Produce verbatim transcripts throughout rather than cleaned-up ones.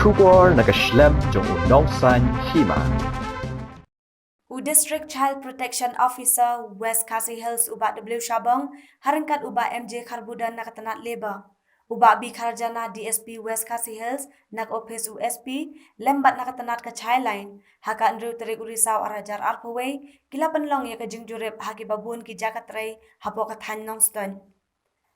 Khubor na ka shlem jong u nongsan hima. U District Child Protection Officer West Khasi Hills u Bah W Shabong, ha ryngkat u Bah M J Kharbudon na ka tnat Labour, u Bah B Kharjana, D S P West Khasi Hills, na ka ophis u S P, lem bad na ka tnat ka Childline, ha ka hynriew tarik u Risaw ar hajar arphew wei, ki la pynlong ïa ka jingjurip ha kiba bun ki jaka trei hapoh ka thaiñ Nongstoiñ.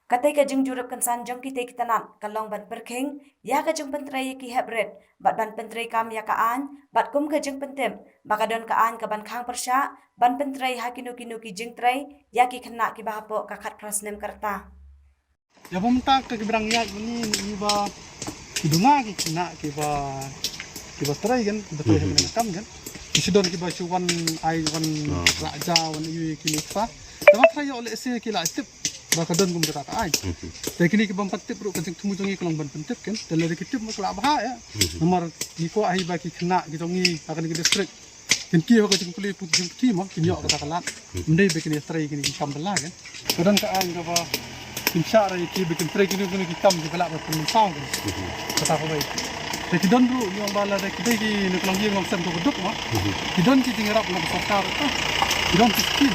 Katei ka jingjurip kynsan jong kitei ki tnat ka long ban pyrkhing ïa ka jingpyntrei ïa ki hep rit bad ban pyntrei kam ïa ka aiñ, bad kum ka jingpyntip ba ka don ka aiñ ka ban khang pyrshah ban pyntrei ha kino kino ki jingtrei ïa ki khynnah kiba hapoh ka khatphra snem ka rta. Ïa ba mynta ka ki brang ïaid mynni, ni ba ki duma ki khynnah kiba, kiba trei kan, kiba trei ha kane ka kam kan. Ki shu don kiba shu wan ai, wan rah ja, wan ïa kine ki pa. Te ba trai ïoh lehse ki la tip ba ka don kum kata ka aiñ. Te kine ki bym pat tip ruh, ka jingthmu jong ngi ka long ban pyntip kan. Te lada ki tip ma ka la bha ïa. Namar ngi kwah hi ba ki khynnah ki jong ngi ha kane ka district kin kiew ha ka jingpule put jingputhi mo, kin ïoh kata ka lad. Ym dei ba kin ïa trei kine ki kam bylla kan. Ka don ka aiñ kaba kin shah re ïa ki ba kin trei kine kine ki kam kiba lah ban pynmynsaw kan. Kata kawei. Te ki don ruh, ngi ong ba lada ki dei ki nongïing nongsem to ka duk mo. Ki don ki jingïarap na ka sorkar ruh. Ki don ki skim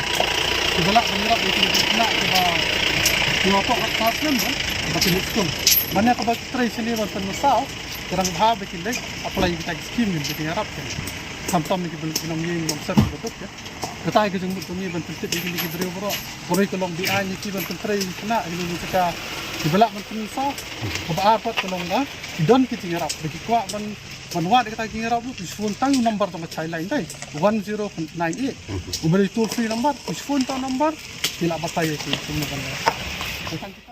kiba lah ban ïarap ïa kine ki khynnah kiba, kiba hapoh khatphra snem kan, ba kin leit skul. Mane kaba trei shane ban pynmynsaw, ka dang bha ba kin leit apply ïa kita ki skim kan, ba kin ïarap kan. Khamtam ïa ki nongïing nongsem to ka duk kan. Kata hi ka jingmut jong ngi ban pyntip ïa kine ki briew baroh. Baroh ka long beaiñ ïa ki ban pyntrei ïa ki khynnah, ïa kine ki jaka kiba lah ban pynmynsaw. Kaba ar pat ka long ba ki don ki jingïarap, ba ki kwah ban, ban wad ïa kata ki jingïarap ruh, ki phone tang u number jong ka Childline dei, one zero nine eight. U ba dei toll free number, ki phone tang number, ki lah batai ïa ki kumno ban ïa.